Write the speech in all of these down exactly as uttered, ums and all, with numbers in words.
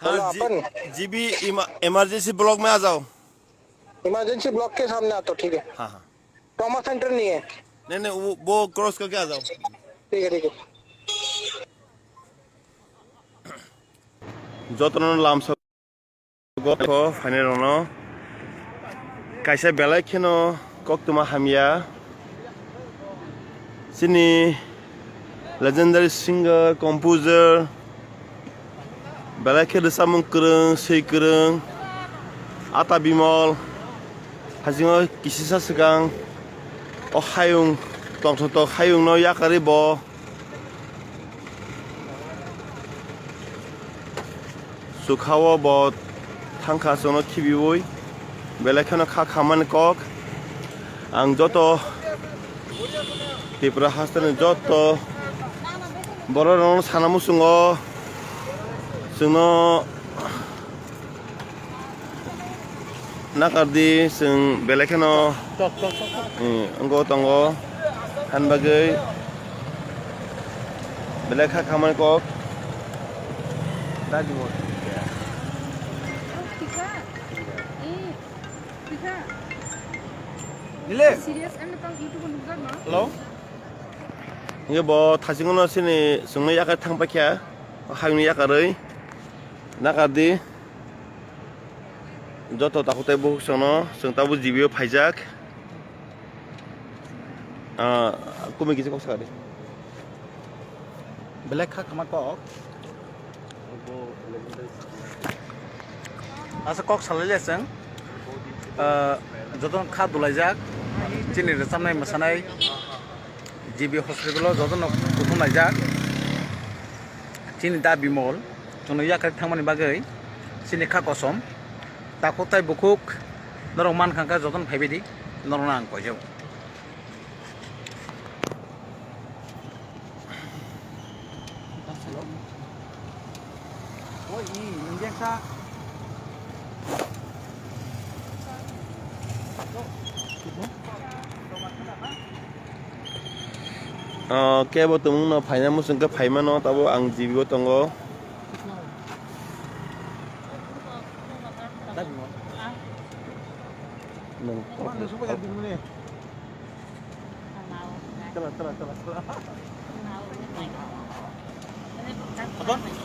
हाँ, हेलो, जी, अपन? जीबी इमा-, emergency block में आ जाओ। इमरजेंसी ब्लॉक के सामने आ तो, ठीक है। हाँ, हाँ। ट्रॉमा सेंटर नहीं है। नहीं, नहीं, वो, वो क्रॉस करके आ जाओ। ठीक है, ठीक है। Jotono lamsa go phainai rokno kaisa belai kheno koktwma hamya. Chini legendary singer, composer, belai khe rwchapmung kwrwng, swi kwrwng, Ata Bimal, haisingo kisisa swkang o hayung tongthoktok hayungno yakarwi bo Chukha-o bo thangkha chwngno khibiui, belai kheno kha khamani kok. Ang joto Tripura hasteni joto bororokno sana muchungo, chwngno nakardi, chwng belai kheno, eh, wngwi tongo, han bagwi belai kha khamani kok. Hello? Hingke bo thachingno chini chwngno yakarwi thangpaikha, hayungni yakarwi nakardi. Joto takhuk tei bukhuk chwngno, chwng tabuk G B o phaijak. Ah, kumi kisa kok sakadi. Belai kha khama kok. Asa kok salai le chwng. Ah, joto kha dulaijak. Chini rwchapnai mwsanai G B hospital o jotono kuthum laijak. Chini da Bimol, chwngno yakarwi thangmani bagwi chini kha kosom. Takhuk tai bukhuk norok mankha khe jotono phaibaidi, norokno ang koijago. Ah, kebo tongmung no phaina muchung khe phaimano, tabo ang G B o tongo. Nwng. Chalo, chalo, chalo, chalo.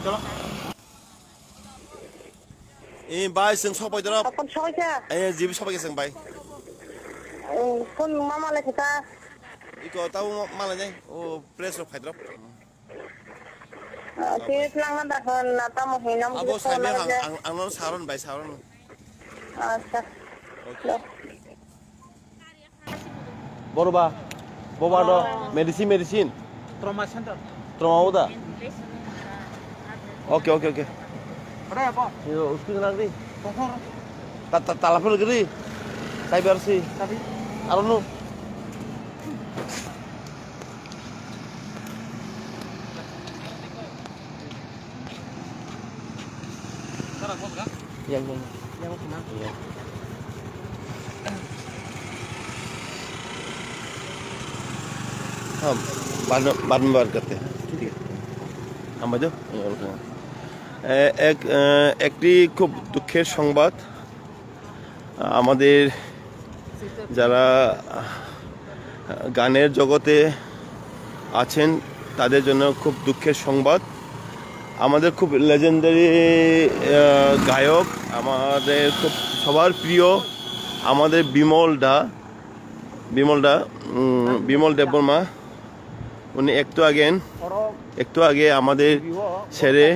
Chalo. Eh, bai, chwng sok pai doro. Apun sok ya? Eh, G B sok pai chwng bai. Eh, kun mama le kita. Iko tabo ma-, malai nai. O, press rok phai doro. Ah, twi langna da hwn, na tamo hino abo saimya ang, ang, ang nono saron bai, saron. Acha. Okay. Boroba, boba do, medicine, medicine. Trauma center. Trauma uda. Okay, okay, okay. Yo, uski nang di. Ta, ta, tala phone kiri. Cyber si. Aro no. Yang, yang. Yang mana? Iya. Ham, बाद में, बाद में बात करते हैं। ठीक है। हम बजो? ये और कहाँ? ए, एक, अ, একটি খুব দুঃখের সংবাদ। আমাদের যারা গানের জগতে আছেন, তাদের জন্য খুব দুঃখের সংবাদ। আমাদের খুব লেজেন্ডারি, আহ, গায়ক, আমাদের খুব সবার প্রিয়, আমাদের বিমল দা, বিমল দা, উম, বিমল দেববর্মা। উনি একটু আগে, একটু আগে আমাদের ছেড়ে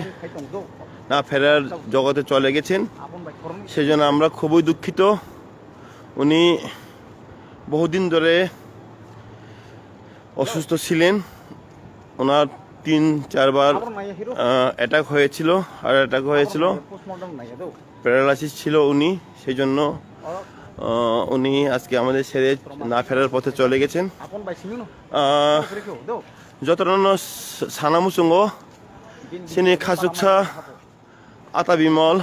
না ফেরার জগতে চলে গেছেন। সেজন্য আমরা খুবই দুঃখিত। উনি বহুদিন ধরে অসুস্থ ছিলেন। ওনার তিন চারবার, আহ, অ্যাটাক হয়েছিল, হার্ট অ্যাটাক হয়েছিল। প্যারালাইসিস ছিল উনি, সেই জন্য, আহ, উনি আজকে আমাদের ছেড়ে না ফেরার পথে চলে গেছেন। আহ, যতটা না স-, সানা মুসুঙ্গ, sini khachuksa Ata Bimal,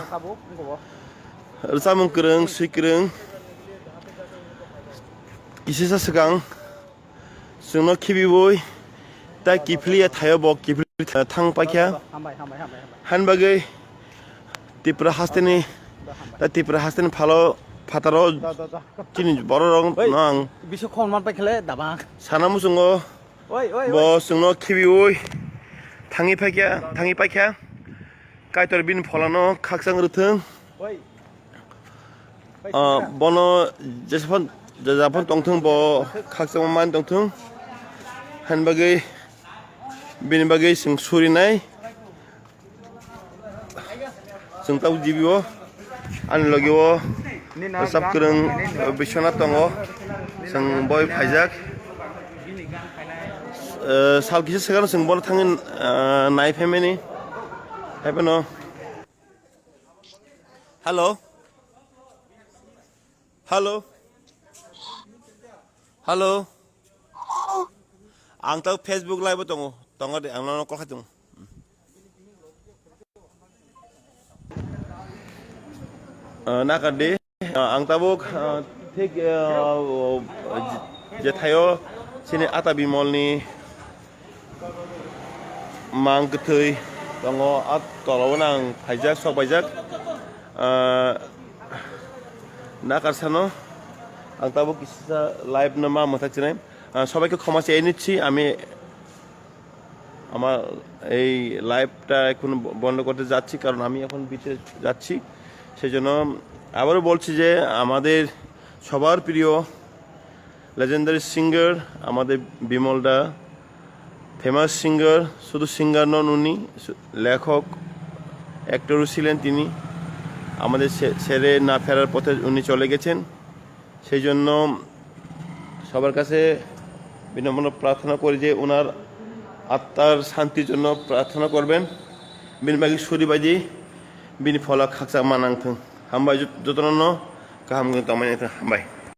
rwchapmung kwrwng, swi kwrwng, kisisa swkang chwngno khibiui tai kiphilwi thaio, bo kiphilwi thang paikha. Hain bagwi Tripura hasteni, ta Tripura hasteni phalo phataro chini borok rok no ang bisa khon man paikhle dabang sana muchungo. Oi, oi, bo chwngno khibiui thangi phaikha, thangi paikha. Kaitor bini pholano khakchang rwthwng. Ah, bono jesaphano, jesaphano tongthwng, bo khakchangma man tongthwng. Hani bagwi, bini bagwi chwng surinai. Chwng tabuk G B o, ani logi o rwchap kwrwng Biswanath tongo. Chwng boi phaijak. Eh, sal kisa swkang chwng bono thangwi, eh, nai phaimani. Hai phano. Hello. Hello. Hello. Ang tau Facebook live o tongo. Tongo de, ang nono call khai tongo. Ah, nakar de. Ah, ang tabuk, ah, thik, ah, o, je, je thaio chini Ata Bimolni mang kwthwi tongo, a tola o nang phaijak, sok paijak. Ah, nakar sano ang tabuk kisa live no ma mwthak chinai. Ah, সবাইকে ক্ষমা চেয়ে নিচ্ছি, আমি আমার এই লাইভটা এখন ব-, বন্ধ করতে যাচ্ছি, কারণ আমি এখন বিদেশ যাচ্ছি। সেই জন্য আবারও বলছি যে আমাদের সবার প্রিয় লেজেন্ডারি সিঙ্গার আমাদের বিমল দা, ফেমাস সিঙ্গার, শুধু সিঙ্গার নন উনি, সু-, লেখক, অ্যাক্টরও ছিলেন তিনি। আমাদের ছে-, ছেড়ে না ফেরার পথে উনি চলে গেছেন। সেই জন্য সবার কাছে বিনম্র প্রার্থনা করি যে ওনার আত্মার শান্তির জন্য প্রার্থনা করবেন। Bini bagwi suri baidi bini phola khakchangma nangthwng. Hambai jot-, jotono no kaham tongmani thwng. Hambai.